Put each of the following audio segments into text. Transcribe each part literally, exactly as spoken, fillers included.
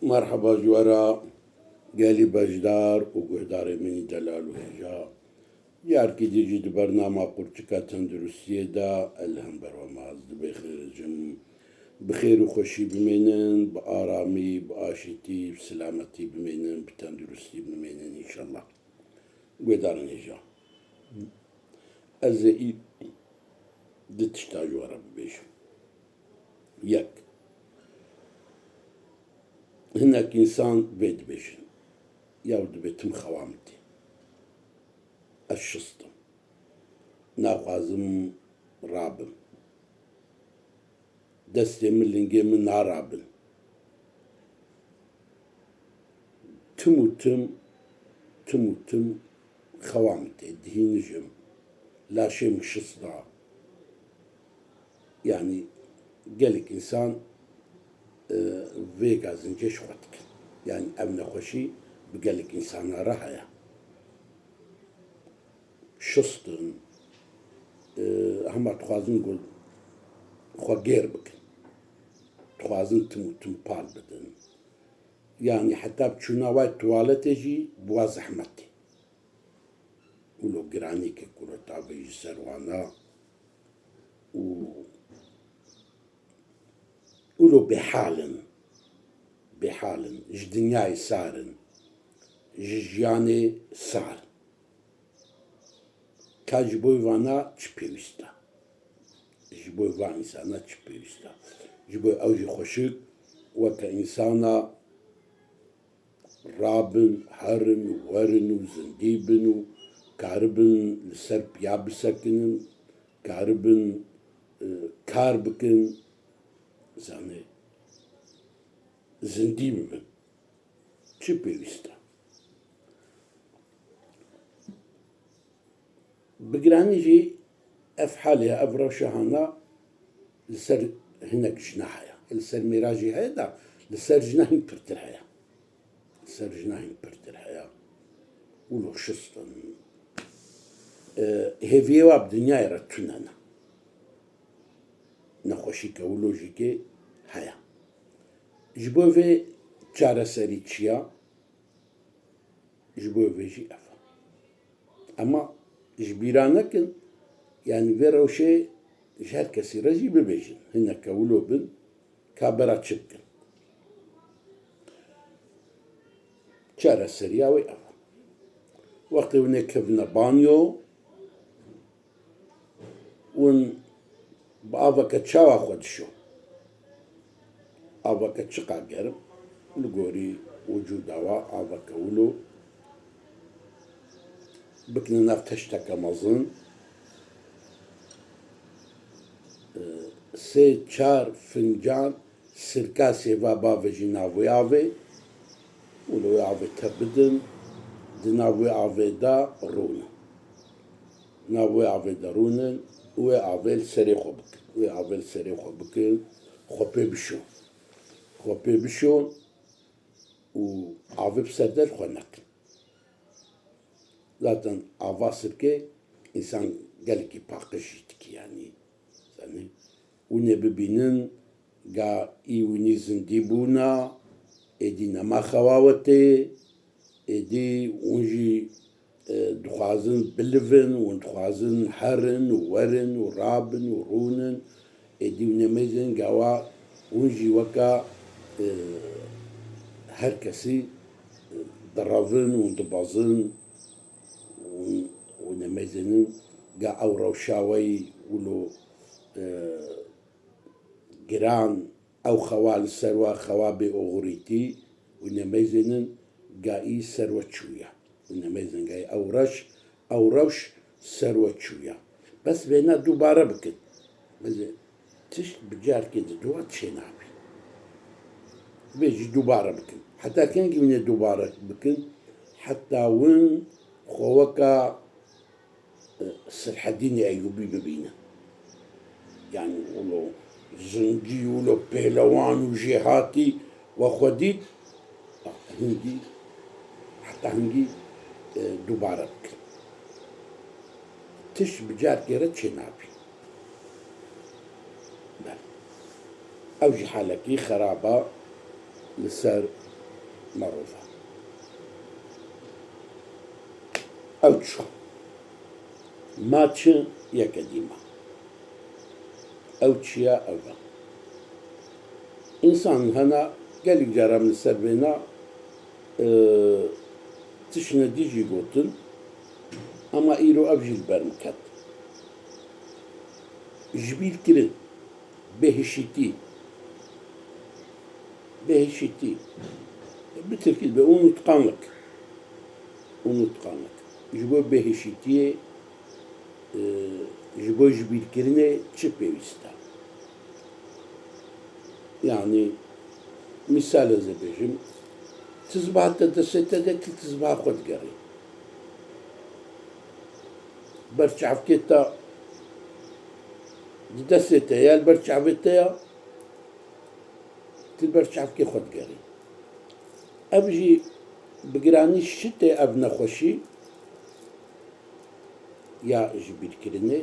Merheba ji we re gelî beşdar û guhdarê min î delal û hêja. Diyarkî dî jî di bernama Qurçika Tenduristiyê de ez li hember we me ez dibêjim. Bi xêr û xweşî bimênin, bi aramî, bi aşîtî, bi silametî bimênin, bi tenduristî bimênin înşallah. Guhdarên hêja. Ez ê î du tişta ji we re bibêjim. Yek, hinek însan vê dibêjin, ya dibê tim xewa min tê. Ez şist im. Naxwazim rabim. Destê min, lingê min narabin. Tim û tim, tim û tim xewa min tê, dihînijim. Laşê min şist da. Yanî gelek însan, e, vê gazincê ji xwe dikin. Yanî ev nexweşî bi gelek însanan re heye. Şist in, e, hema dixwazin ku xwe gêr bikin. Dixwazin tim û tim pal bidin. Yanî heta bi çûna wê tuwaletê jî bi wa zehmet e. Wilo giranîkê ku li tavê ji ser wan e û wilo bêhal in. Bêhal in. Ji dinyayê sar in. Ji jiyanê sar. Ka ji bo vana çi pêwîst e? Ji bo van însana çi pêwîst e? Ji bo ew jî xweşik weke însana rabin, herin û werin û zindî bin û karibin li ser piya bisekinin, karibin, e, kar bikin, zanê, zindî bibin. Çi pêwîst e? Bi giranî jî ev halê, ev rewşa hana li ser hinek jina heye. Li ser mêra jî heye de, li ser jina hîn pirtir heye. Li ser jina hîn pirtir heye. Wilo şist in. E, hêviyê wa bi dinyayê re tune ne. Nexweşîke wilo jî kê heye. Ji bo vê çareserî çi ya? Ji bo vê jî ev e. Ema ji bîra nekin, yanî vê rewşê ji her kesî re jî bibêjin. Hineke wilo bin, ka bera çi bikin. Çareseriya wê ev e. Wextê hûn ê kevine banyo, hûn bi aveke çawa xwe dişo? Aveke çiqa germ, li gorî wicûda we aveke wilo, bikine nav teşteke mezin, e, sê çar fincan sirka sêva bavêjî nav wê avê, wilo wê avê tev bidin, di nav wê avê de rûnin. Nav wê avê de rûnin, wê avê li serê xwe bikin. Wê avê li serê xwe bikin, xwe pê bişon. Xwe pê bişon û avê bi ser de li xwe nekin. Zaten ava sirkê însan gelekî paqij jî dikî, yanî, zanî, hûn ê bibînin, ga î winî zindî bûna, êdî nema xewa we tê, êdî hûn jî, e, dixwazin bilivin, hûn dixwazin herin û werin û rabin û rûnin, êdî hûn ê mêzin, gawa hûn jî weka, e, her kesî, e, direvin û dibezin, hûn, hûn ê mêzinin, ga ew rewşa we yî wilo, e, giran, ew xewa li ser we xewa bê oxirîtî, hûn ê mêzinin, ga î ser we çûye. Hûn ê mêzin, ga î ew reş, ew rewş ser we çûye. Bes vêna dubare bikin. Mêze tişt bi carkê di dua çênabî. Vê jî dubare bikin. Heta kengî hûn ê dubare bikin? Heta hûn xwe weka, e, Selhedînê Eyûbî bibînin. Yanî wilo zindî, wilo pêlewan û jêhatî we xwe dît, hingî, heta hingî, e, dubare bikin. Tişt bi carkê re çênabî. Belê. Ew jî halekî xerab e li ser merova. Ew çi? Ma çi yeke dî ma? Ew çi ya ev e? Însan hena gelek cara min li ser vêna, e, tiştine dî jî gotin, ama îro ev jî li ber min ket. Ji bîr kirin. Bêhişîtî. Bêhişîtî. Bi tirkî dibe unutkanlık. Unutkanlık. Ji bo bêhişîtiyê, e, ji bo jibîrkirinê çi pêwîst e? Yanî, mîsal ez ê bêjim, tizba te destê te de, tu tizba xwe digerî. Berçavkê te di destê te ya, li ber çavê te ya, tu li ber çavkê xwe digerî. Ev jî bi giranî şitê ev nexweşî ya ji bîrkirinê,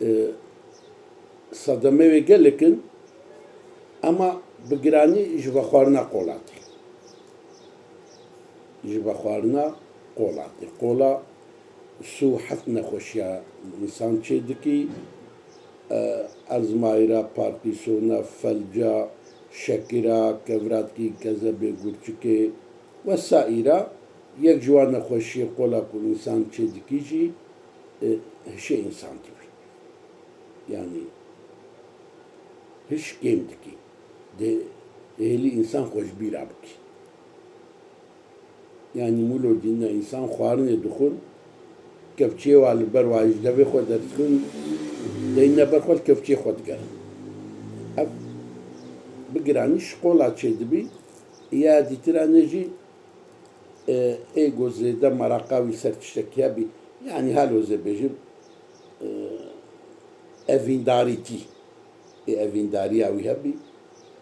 e, sedemê wê gelek in, ema bi giranî ji vexwarina qola tê. Ji vexwarina qola tê. Qola sî û heft nexweşiya însan çêdikî, e, Alzheimer'a, Parkinson'a, felca, şekira, kevratkî, kezebê gurçikê wesaîra. Yek ji wan nexweşiyê qola ku însan çêdikî jî, e, hişê însan dibî. Yanî hiş kêm dikî. Dê hêlî însan xwe ji bîra bikî. Yanî wilo dîna însan xwarinê dixwin, kevçiyê wa li ber wa ji devê xwe derdixin, deyne ber xwe li kevçiyê xwe digerin. Ev bi giranî ji qola çêdibî, ya dîtirane jî, e, ê ku zêde meraqa wî ser tiştekî hebî, yanî halo ez ê bêjim, e, evîndarîtî. Ê evîndariya wî hebî,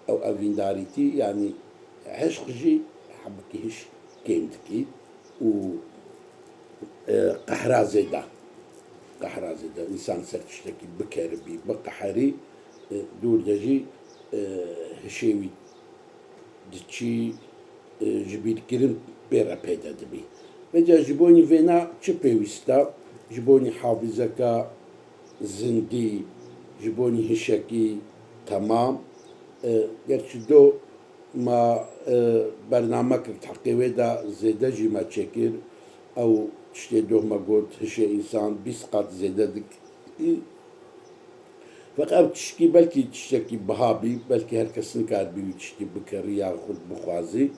ew evîndarîtî, yanî hişq jî hebikî hiş kêm dikî û, e, qehra zêde. Qehra zêde. Însan ser tiştekî bikeribî, biqeherî, e, dûr de jî, e, hişê wî diçî, e, ji bîrkirin pê re peyde dibî. Vêca ji bonî vêna çi pêwîst e? Ji bonî hafizeka zindî, ji bonî hişekî temam. E, gerçî do ma, e, bernamekek di heqê wê de zêde jî me çêkir. Ew tiştê doh me got, hişê însan bîst qat zêde dikî. Feqet ev tişkî belkî tiştekî biha bî, belkî her kes nikaribî wî tiştî bikerî yaxud bixwazî.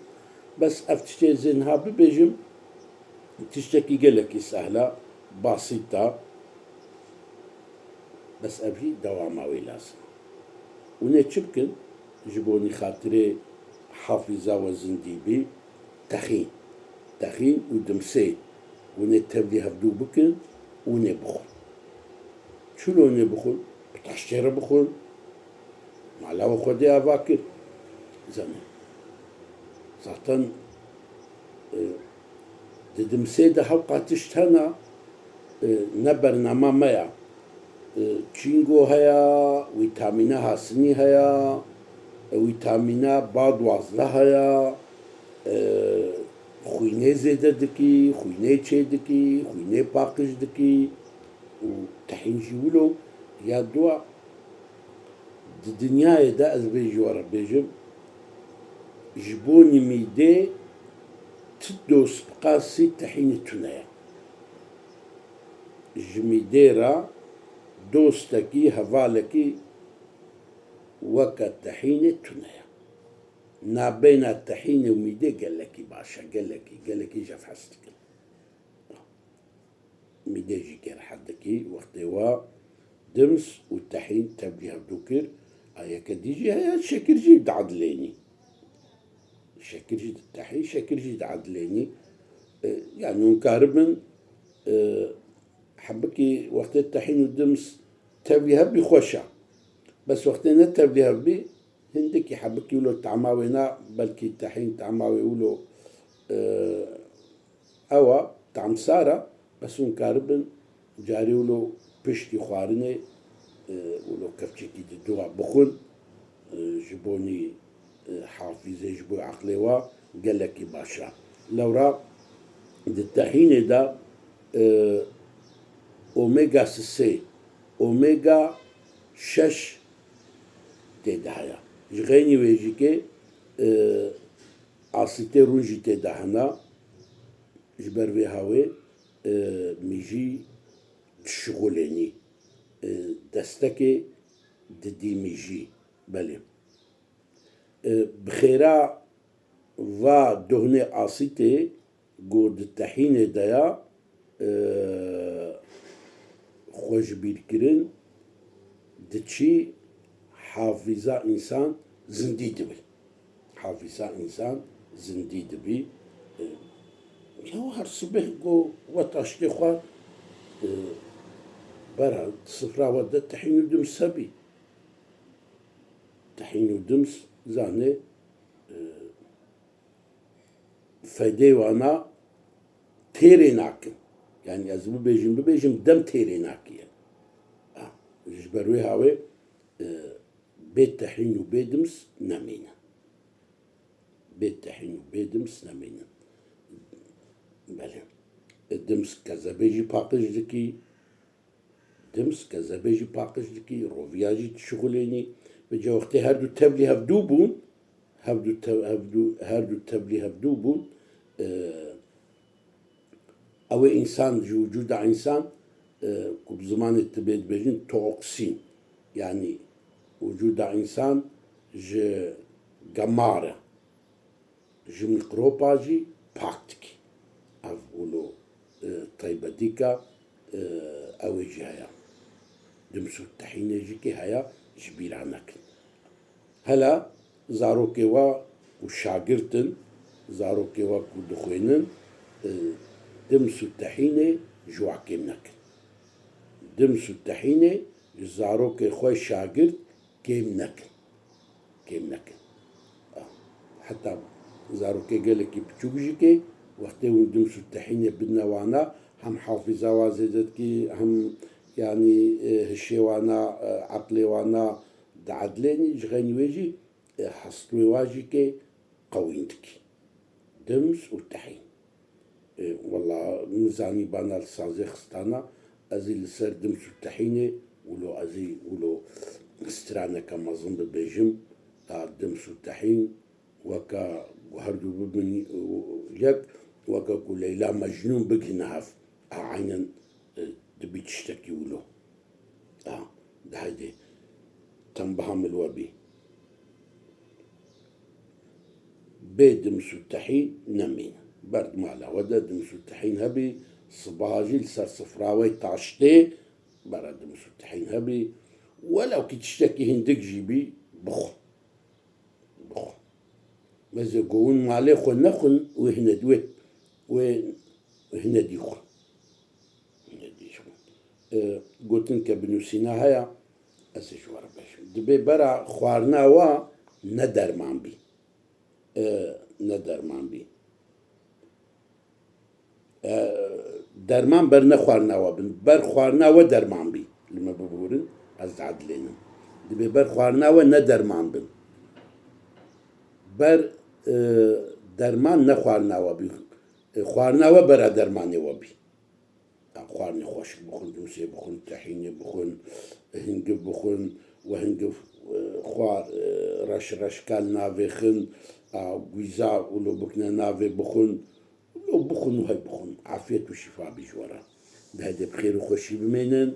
Bes ev tiştê ez ê niha bibêjim, tiştekî gelekî sehla, basît e. Bes ev jî dewama wê lazim e. Hûn ê çi bikin? Ji bo nî xatirê hafîza we zindî bî, texîn. Texîn û dimsê. Hûn ê tevlî hevdû bikin û hûn ê bixwin. Çilo hûn ê bixwin? Bi taştê re bixwin. Mala we Xwedê ava kir. Zanî. Zaten, e, di dimsê de hewqa tişt hene, e, ne bernama me ya. E, çîngo heye, vîtamîna hasinî heye, e, vîtamîna ba duwazdeh heye, e, xwînê zêde dikî, xwînê çê dikî, xwînê paqij dikî û tehîn jî wilo ya dua. Di dinyayê de ez vê ji we re bêjim, ji bo nî mîdê ti doz bi qasî tehînê tune ye. Ji mîdê re dostekî, hevalekî weke tehînê tune ye. Nabeyna tehînê û mîdê gelekî baş e, gelekî, gelekî ji hev hez dikin. Mîdê jî kê rehet dikî, wextê we dims û tehîn tevlî hevdû kir, a yeke dî jî heye, şekir jî diedilênî. Şekir jî di tehîn, şekir jî diedilênî. E, yanî hûn karibin, e, hebikî wextê tehîn û dims tevlî hebî xweş e. Bes wextê ne tevlî hebî, hindikî hebikî wilo tama wê na, belkî tehîn tama wê wilo, e, ew a, tam sar a, bes hûn karibin carî wilo piştî xwarinê, e, wilo kevçekî di dua bixwin, e, ji bo nî, e, hafîzê, ji Eqlê wa gelekî baş e. Lewra di tehînê de, e, omega sisê, omega şeş tê de heye. Ji xeynî wê jî kê, e, asîtê rûn jî tê de hene. Ji ber vê hawê, e, mijî dişixulênî, e, destekê didî mijî. Belê. E, bi xêra va dohnê asîtê ku di tehînê de ya, e, xwe ji bîr kirin, diçî hafîza însan zindî dibî. Hafîza însan zindî dibî. E, ya her sibeh ku we taştê xwe, e, bera sifra we de tehîn û dims hebî. Tehîn û dims zanê, e, fedê wana têrê nakin. Yani ez bibêjim, bibêjim dem têrê nakiye. Ha, ji ber wê hawê, e, bê tehîn û bê dims nemîne. Bê tehîn û bê dims nemîne. Belê. E, dims kezebê jî paqij dikî. Dims kezebê jî paqij dikî, roviya jî dişixulênî. Vêca wextê her du tevlî hevdû bûn, hevdu tev-, hevdu, her du tevlî hevdû bûn, e, ew ê însan ji wicûda însan, e, ku bi zimanê tibê dibêjin toksîn, yanî wicûda însan ji gemar e. Ji mîkroba jî pak dikî. Ev wilo, e, taybetîka, e, ew ê jî heye. Dims û tehînê jî kê heye, ji bîra nekin. Hela zarokê we ku şagirt in, zarokê we ku dixwênin, e, dims û tehînê ji wa kêm nekin. Dims û tehînê ji zarokê xwe şagirt kêm nekin. Kêm nekin. Ah, heta zarokê gelekî biçûk jî kê, wextê hûn dims û tehînê bidine wana, hem hafîza wa zêde dikî, hem, yanî, e, hişê wana, e, eqlê wana diedilênî, ji xeynî wê jî, e, hestwê wa jî kê qewîn dikî. Dims û tehîn. E, wela min zanî bana li sazê xistana, ez ê li ser dims û tehînê wilo, ez ê wilo straneke mezin bibêjim, a, dims û tehîn weke ku her du bibin yek, weke ku Leyla Mecnûn bigihine hev. A, eynen, e, dibî tiştekî wilo. A, di heydê. Tembiha min li we bî. Bê dims û tehîn nemîne. Ber di mala we de dims û tehîn hebî, sibaha jî li ser sifra we taştê, bera dims û tehîn hebî. Welew kî tiştekî hindik jî bî, bixwe. Bixwe. Meze go hûn malê xwe nexwin, wê hine, wê, wê hine dî xwe. Hine dî xwe. E, gotin ke binûsîna heye, ez ê ji we re bêjim. Dibê bera xwarina we ne derman bî. E, ne derman bî. E, derman ber ne xwarina we bin. Ber xwarina we derman bî. Li me biborin, ez diedilênim. Dibê ber xwarina we ne derman bin. Ber, e, derman ne xwarina we bî. E, xwarina we bera dermanê we bî. Ya xwarinê xweşik bixwin, dûsê bixwin, tehînê bixwin, hingiv bixwin, we hingiv, e, xwar, e, reş reşka li navê xin, a, gwîza wilo bikine navê bixwin, wilo bixwin û hey bixwin. Afiyet û şîfa bî ji we re. Di hedê bi xêr û xweşî bimênin,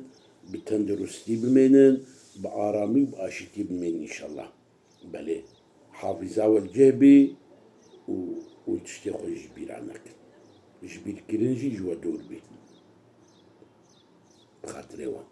bi tenduristî bimênin, bi aramî û bi aşîtî bimênin înşallah. Belê, hafîza we li cih bî û, û tiştê xwe ji bîra nekin. Ji bîr kirin jî ji we dûr bî. Bi xatirê we.